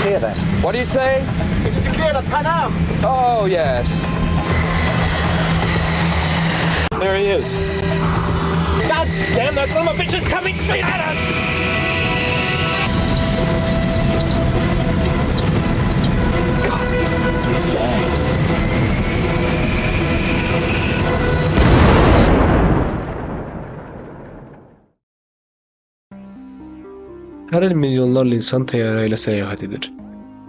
clear then? What do you say? Is it to clear the Pan Am? Oh, yes. There he is. God damn, that son of a bitch is coming straight at us! Hər il milyonlarla insan təyyarə ilə səyahət edir.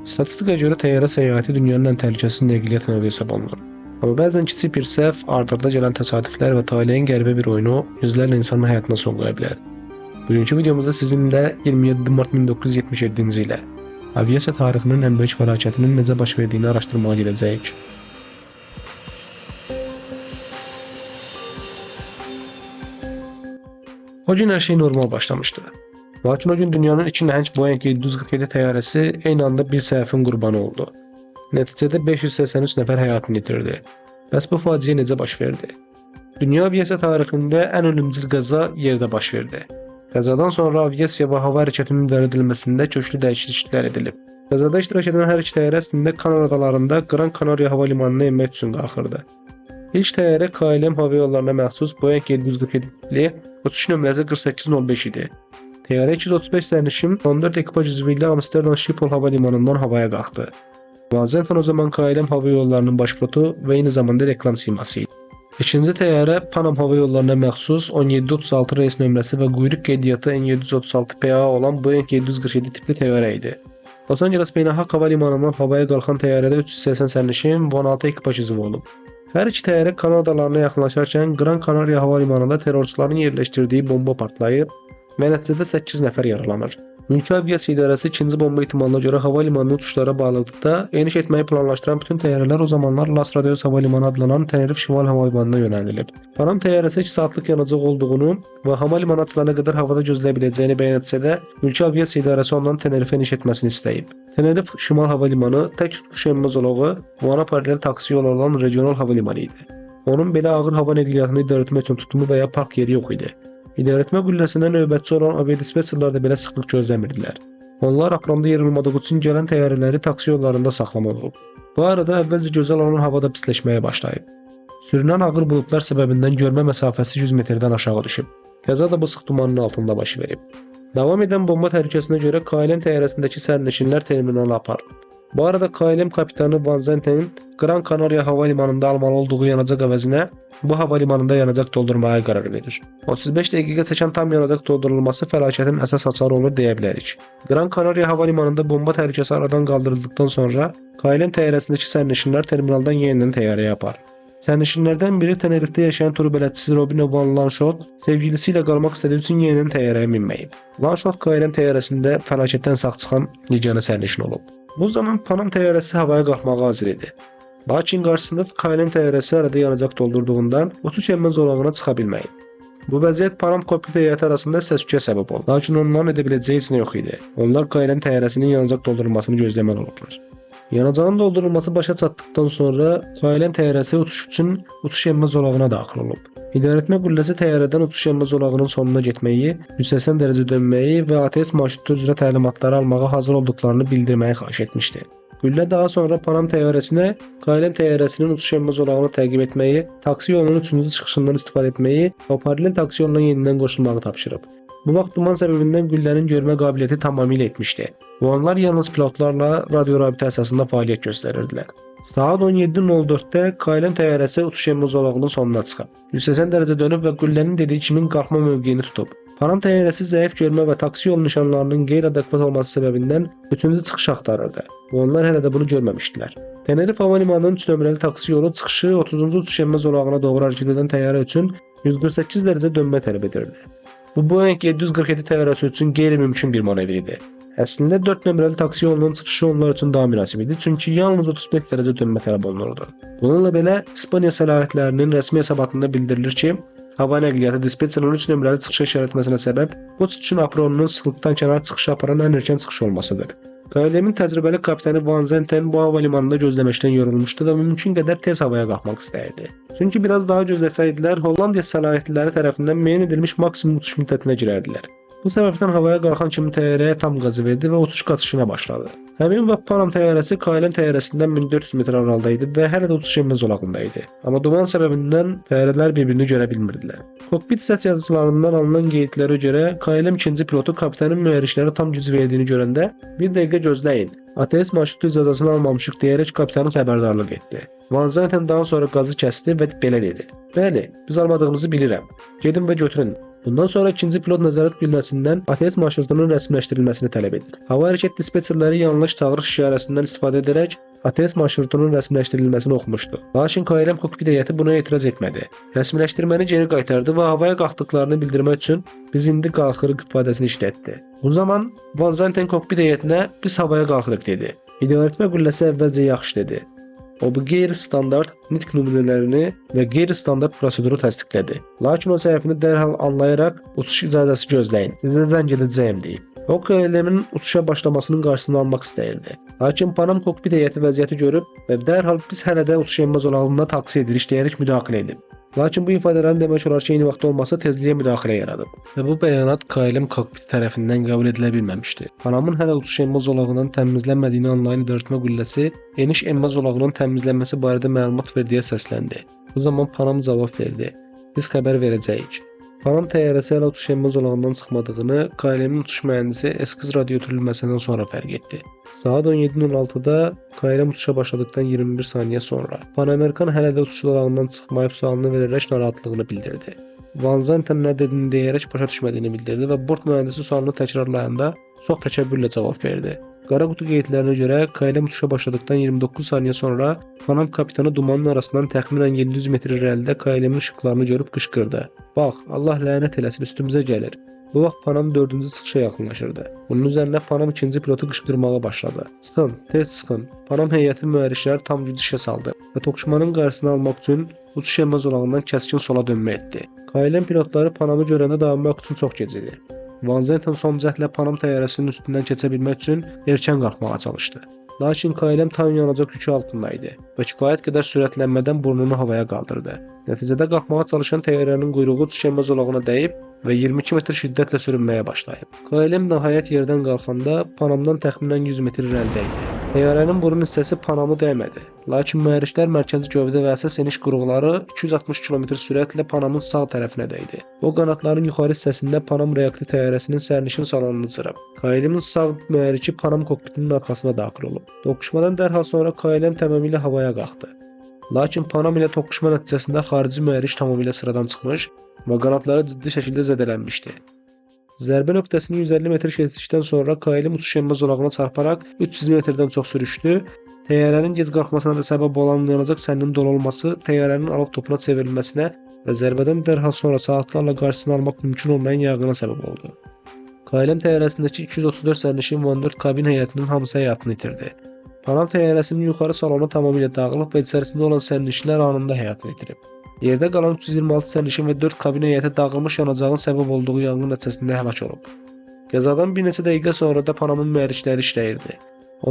Statistikaya görə təyyarə səyahəti dünyanın ən təhlükəsiz nəqliyyat növü hesab olunur. Amma bəzən kiçik bir səhv, ard-arda gələn təsadüflər və taleyin qəribə bir oyunu yüzlərlə insanın həyatına son qoya bilər. Bugünkü videomuzda sizinlə 27 mart 1977-ci ilə aviasiya tarixinin ən böyük fəlakətinin necə baş verdiyini araşdırmağa gedəcəyik. O gün hər şey normal başlamışdı. Lakin o gün dünyanın iki nəhəng Boeing 747 təyyarəsi eyni anda bir səhvin qurbanı oldu. Nəticədə 583 nəfər həyatını itirdi. Bəs bu faciə necə baş verdi? Dünya aviasiya tarixində ən ölümcül qəza yerdə baş verdi. Qəzadan sonra aviasiya və hava hərəkətinin idarə edilməsində köklü dəyişikliklər edilib. Qəzada iştirak edən hər iki təyyarə əslində Kanar adalarında Gran Canaria hava limanına enmək üçün qalxırdı. İlk təyyarə KLM hava yollarına məxsus Boeing 747 tipli uçuş nömrəsi 4805 idi. Təyyarə 235 sərnişin 14 ekipaj üzvü ilə Amsterdam Schiphol hava limanından havaya qalxdı. Van Zanten o zaman KLM hava yollarının baş pilotu və eyni zamanda reklam siması idi. İkinci təyyarə Panam hava yollarına məxsus 1736 reys nömrəsi və quyruq qeydiyyatı N736PA olan Boeing 747 tipli təyyarə idi. Los Angeles Beynəlxalq Hava Limanından havaya qalxan təyyarədə 380 sərnişin və 16 ekipaj üzvü olub. Hər iki təyyarə Kanada adalarına yaxınlaşarkən Gran Canaria hava limanında terrorçuların yerləşdirdiyi bomba partlayır və nəticədə 8 nəfər yaralanır. Mülki Aviasiya İdarəsi ikinci bomba ehtimalına görə hava limanını uçuşlara bağladıqda eniş etməyi planlaşdıran bütün təyyarələr o zamanlar Las Radios hava limanı adlanan Tenerife Şimal hava limanına yönəldilib. Panam təyyarəsi 2 saatlıq yanacaq olduğunu və hava limanı açılana qədər havada gözləyə biləcəyini bəyan etsə də, Mülki Aviasiya İdarəsi ondan Tenerifə eniş etməsini istəyib. Tenerife Şimal hava limanı tək uçuş enmə zolağı və ona paralel taksi yolu olan regional hava limanı idi. Onun belə ağır hava nəqliyyatını idarə etmək üçün tutumu və ya park yeri yox idi. İdarəetmə qülləsində növbətçi olan aviadispetçerlər də belə sıxlıq gözləmirdilər. Onlar apranda yer olmadığı üçün gələn təyyarələri taksi yollarında saxlamalı olub. Bu arada əvvəlcə gözəl olan hava da pisləşməyə başlayıb. Sürünən ağır buludlar səbəbindən görmə məsafəsi 100 metrdən aşağı düşüb. Qəza da bu sıx dumanın altında baş verib. Davam edən bomba təhlükəsinə görə KLM təyyarəsindəki sərnişinlər terminala aparılıb. Bu arada KLM kapitanı Van Zanten Gran Canaria hava limanında almalı olduğu yanacaq əvəzinə bu hava limanında yanacaq doldurmağa qərar verir. 35 dəqiqə çəkən tam yanacaq doldurulması fəlakətin əsas açarı olur deyə bilərik. Gran Canaria hava limanında bomba təhlükəsi aradan qaldırıldıqdan sonra KLM təyyarəsindəki sərnişinlər terminaldan yenidən təyyarəyə aparılır. Sərnişinlərdən biri Tenerifdə yaşayan tur bələdçisi Robino Van Lanschot sevgilisi ilə qalmaq istədiyi üçün yenidən təyyarəyə minməyib. Lanschot KLM təyyarəsində fəlakətdən sağ çıxan yeganə sərnişin olub. Bu zaman Panam təyyarəsi havaya qalxmağa hazır idi. Lakin qarşısında KLM təyyarəsi arada yanacaq doldurduğundan uçuş enmə zolağına çıxa bilməyib. Bu vəziyyət Panam kokpit heyəti arasında səs-küyə səbəb oldu. Lakin onların edə biləcəyi heç nə yox idi. Onlar KLM təyyarəsinin yanacaq doldurulmasını gözləməli olublar. Yanacağın doldurulması başa çatdıqdan sonra KLM təyyarəsi uçuş üçün uçuş enmə zolağına daxil olub. İdarəetmə qülləsi təyyarədən uçuş enmə zolağının sonuna getməyi, 180 dərəcə dönməyi və ATS marşrutu üzrə təlimatları almağa hazır olduqlarını bildirməyi xahiş etmişdi. Qüllə daha sonra Panam təyyarəsinə KLM təyyarəsinin uçuş enmə zolağını təqib etməyi, taksi yolunun üçüncü çıxışından istifadə etməyi və paralel taksi yoluna yenidən qoşulmağı tapşırıb. Bu vaxt duman səbəbindən qüllənin görmə qabiliyyəti tamamilə etmişdi və onlar yalnız pilotlarla radio rabitə əsasında fəaliyyət göstərirdilər. Saat 17:04-də KLM təyyarəsi uçuş enmə zolağının sonuna çıxıb. 180 dərəcə dönüb və qüllənin dediyi kimi qalxma mövqeyini tutub. Panam təyyarəsi zəif görmə və taksi yolu nişanlarının qeyri-adekvat olması səbəbindən üçüncü çıxış axtarırdı və onlar hələ də bunu görməmişdilər. Tenerife hava limanının 3 nömrəli taksi yolu çıxışı 30-cu uçuş enmə zolağına doğru hərəkət edən təyyarə üçün 148 dərəcə dönmə tələb edirdi. Bu Boeing 747 təyyarəsi üçün qeyri-mümkün bir manevr idi. Əslində 4 nömrəli taksi yolunun çıxışı onlar üçün daha münasib idi, çünki yalnız 35 dərəcə dönmə tələb olunurdu. Bununla belə İspaniya səlahiyyətlərinin rəsmi hesabatında bildirilir ki, hava nəqliyyatı dispetçerinin 3 nömrəli çıxışa işarə etməsinə səbəb bu çıxışın apronunun sıxlıqdan kənar çıxışa aparan ən erkən çıxış olmasıdır. KLM-in təcrübəli kapitanı Van Zanten bu hava limanında gözləməkdən yorulmuşdu və mümkün qədər tez havaya qalxmaq istəyirdi. Çünki biraz daha gözləsəydilər, Hollandiya səlahiyyətliləri tərəfindən müəyyən edilmiş maksimum uçuş müddətinə girərdilər. Bu səbəbdən havaya qalxan kimi təyyarəyə tam qazı verdi və uçuş qaçışına başladı. Həmin vaxt Panam təyyarəsi KLM təyyarəsindən 1400 metr aralıda idi və hələ də uçuş enmə zolağında idi. Amma duman səbəbindən təyyarələr bir-birini görə bilmirdilər. Kokpit səs yazıcılarından alınan qeydlərə görə KLM ikinci pilotu kapitanın mühərriklərə tam güc verdiyini görəndə "Bir dəqiqə gözləyin, ATS marşrutu icazəsini almamışıq" deyərək kapitanı xəbərdarlıq etdi. Van Zanten daha sonra qazı kəsdi və belə dedi: "Bəli, biz almadığımızı bilirəm. Gedin və götürün. Bundan sonra ikinci pilot nəzarət qülləsindən ATS marşrutunun rəsmiləşdirilməsini tələb edir. Hava hərəkət dispetçerləri yanlış çağırış işarəsindən istifadə edərək ATS marşrutunun rəsmiləşdirilməsini oxumuşdu. Lakin KLM kokpit heyəti buna etiraz etmədi. Rəsmiləşdirməni geri qaytardı və havaya qalxdıqlarını bildirmək üçün "Biz indi qalxırıq" ifadəsini işlətdi. Bu zaman Van Zanten kokpit heyətinə "Biz havaya qalxırıq" dedi. İdarəetmə qülləsi əvvəlcə "Yaxşı" dedi. O bu qeyri-standart nitq nümunələrini və qeyri-standart proseduru təsdiqlədi. Lakin o səhvini dərhal anlayaraq "Uçuş icazəsi gözləyin, sizə zəng edəcəyəm" deyib. O KLM-in uçuşa başlamasının qarşısını almaq istəyirdi. Lakin Panam kokpit heyəti vəziyyəti görüb və dərhal "Biz hələ də uçuş enmə zolağında taksi edirik" deyərək müdaxilə edib. Lakin bu ifadələrin demək olar ki, eyni vaxtda olması tezliyə müdaxilə yaradıb və bu bəyanat KLM kokpiti tərəfindən qəbul edilə bilməmişdi. Panamın hələ uçuş enmə zolağından təmizlənmədiyini anlayan idarəetmə qülləsi eniş enmə zolağının təmizlənməsi barədə məlumat ver deyə səsləndi. Bu zaman Panam cavab verdi: "Biz xəbər verəcəyik." Panam təyyarəsi hələ uçuş enmə zolağından çıxmadığını KLM-in uçuş mühəndisi eskiz radio ötürülməsindən sonra fərq etdi. Saat 17:06-da KLM uçuşa başladıqdan 21 saniyə sonra Pan Amerikan hələ də uçuş zolağından çıxmayıb sualını verərək narahatlığını bildirdi. Van Zanten nə dediyini deyərək başa düşmədiyini bildirdi və bort mühəndisi sualını təkrarlayanda çox təkəbbürlə cavab verdi. Qara qutu qeydlərinə görə KLM uçuşa başladıqdan 29 saniyə sonra Panam kapitanı dumanın arasından təxminən 700 metr irəlidə KLM-in işıqlarını görüb qışqırdı: "Bax, Allah lənət eləsin, üstümüzə gəlir." Bu vaxt Panam 4-cü çıxışa yaxınlaşırdı. Bunun üzərinə Panam ikinci pilotu qışqırmağa başladı: "Çıxın, tez çıxın." Panam heyəti mühərrikləri tam güc işə saldı və toqquşmanın qarşısını almaq üçün uçuş enmə zolağından kəskin sola dönmə etdi. KLM pilotları Panamı görəndə dayanmaq üçün çox gec idi. Van Zanten son cəhdlə Panam təyyarəsinin üstündən keçə bilmək üçün erkən qalxmağa çalışdı. Lakin KLM tam yanacaq yükü altında idi və kifayət qədər sürətlənmədən burnunu havaya qaldırdı. Nəticədə qalxmağa çalışan təyyarənin quyruğu uçuş enmə zolağına dəyib və 22 metr şiddətlə sürünməyə başlayıb. KLM nəhayət yerdən qalxanda Panamdan təxminən 100 metr irəlidə idi. Təyyarənin burun hissəsi Panamı dəymədi. Lakin mühərriklər mərkəzi gövdə və əsas eniş qurğuları 260 km sürətlə Panamın sağ tərəfinə dəydi. O qanadların yuxarı hissəsində Panam reaktiv təyyarəsinin sərnişin salonunu cırıb. KLM-in sağ mühərriki Panam kokpitinin arxasına daxil olub. Toqquşmadan dərhal sonra KLM tamamilə havaya qalxdı. Lakin Panam ilə toqquşma nəticəsində xarici mühərrik tamamilə sıradan çıxmış və qanadları ciddi şəkildə zədələnmişdi. Zərbə nöqtəsini 150 metr keçdikdən sonra KLM uçuş enmə zolağına çarparaq 300 metrdən çox sürüşdü. Təyyarənin gec qalxmasına da səbəb olan yanacaq səninin dolu olması təyyarənin alov topuna çevrilməsinə və zərbədən dərhal sonra saatlarla qarşısını almaq mümkün olmayan yanğına səbəb oldu. KLM təyyarəsindəki 234 sərnişin və 14 kabin heyətinin hamısı həyatını itirdi. Panam təyyarəsinin yuxarı salonu tamamilə dağılıb və içərisində olan sərnişinlər anında həyatını itirib. Yerdə qalan 326 sərnişin və 4 kabin heyəti dağılmış yanacağın səbəb olduğu yanğın nəticəsində həlak olub. Qəzadan bir neçə dəqiqə sonra da Panamın mühərrikləri işləyirdi.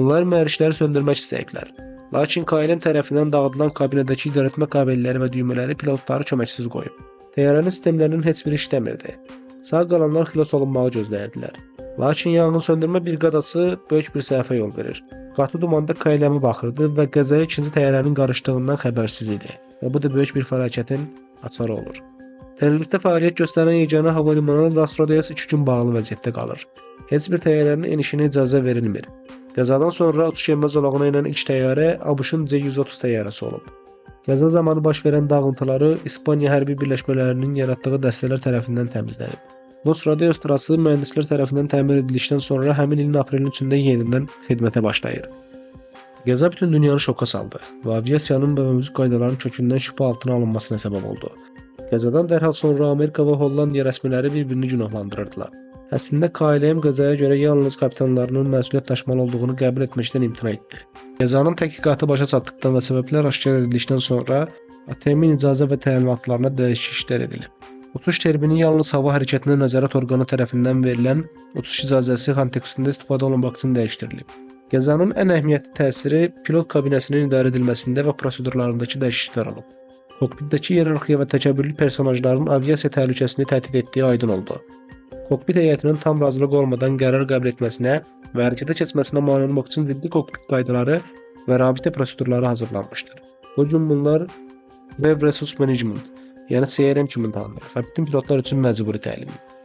Onlar mühərrikləri söndürmək istəyiblər. Lakin KLM tərəfindən dağıdılan kabinədəki idarəetmə kabelləri və düymələri pilotları köməksiz qoyub. Təyyarənin sistemlərinin heç biri işləmirdi. Sağ qalanlar xilas olunmağı gözləyirdilər. Lakin yanğın söndürmə briqadası böyük bir səhvə yol verir. Qatı dumanda KLM-ə baxırdı və qəzaya ikinci təyyarənin qarışdığından xəbərsiz idi və bu da böyük bir fəlakətin açarı olur. Tenerife fəaliyyət göstərən yeganə hava limanı Las Rodeos 2 gün bağlı vəziyyətdə qalır. Heç bir təyyarənin enişinə icazə verilmir. Qəzadan sonra uçuş enmə zolağına enən ilk təyyarə ABŞ-ın C-130 təyyarəsi olub. Qəza zamanı baş verən dağıntıları İspaniya hərbi birləşmələrinin yaratdığı dəstələr tərəfindən təmizlənib. Los Rodeos trası mühəndislər tərəfindən təmir edildikdən sonra həmin ilin aprelin 3-də yenidən xidmətə başlayır. Qəza bütün dünyanı şoka saldı və aviasiyanın və mövcud qaydaların kökündən şübhə altına alınmasına səbəb oldu. Qəzadan dərhal sonra Amerika və Hollandiya rəsmiləri bir-birini günahlandırırdılar. Əslində KLM qəzaya görə yalnız kapitanlarının məsuliyyət daşımalı olduğunu qəbul etməkdən imtina etdi. Qəzanın təhqiqatı başa çatdıqdan və səbəblər aşkar edildikdən sonra ATM-in icazə və təlimatlarına dəyişikliklər edilib. Uçuş termini yalnız hava hərəkətinə nəzarət orqanı tərəfindən verilən uçuş icazəsi kontekstində istifadə olunmaq üçün dəyişdirilib. Qəzanın ən əhəmiyyətli təsiri pilot kabinəsinin idarə edilməsində və prosedurlarındakı dəyişikliklər olub. Kokpitdəki iyerarxiya və təkəbbürlü personajların aviasiya təhlükəsini təhdid etdiyi aydın oldu. Kokpit heyətinin tam razılıq olmadan qərar qəbul etməsinə və hərəkətə keçməsinə mane olmaq üçün ciddi kokpit qaydaları və rabitə prosedurları hazırlanmışdır. Bu gün bunlar Crew Resource Management, yəni CRM kimi tanınır və bütün pilotlar üçün məcburi təlimdir.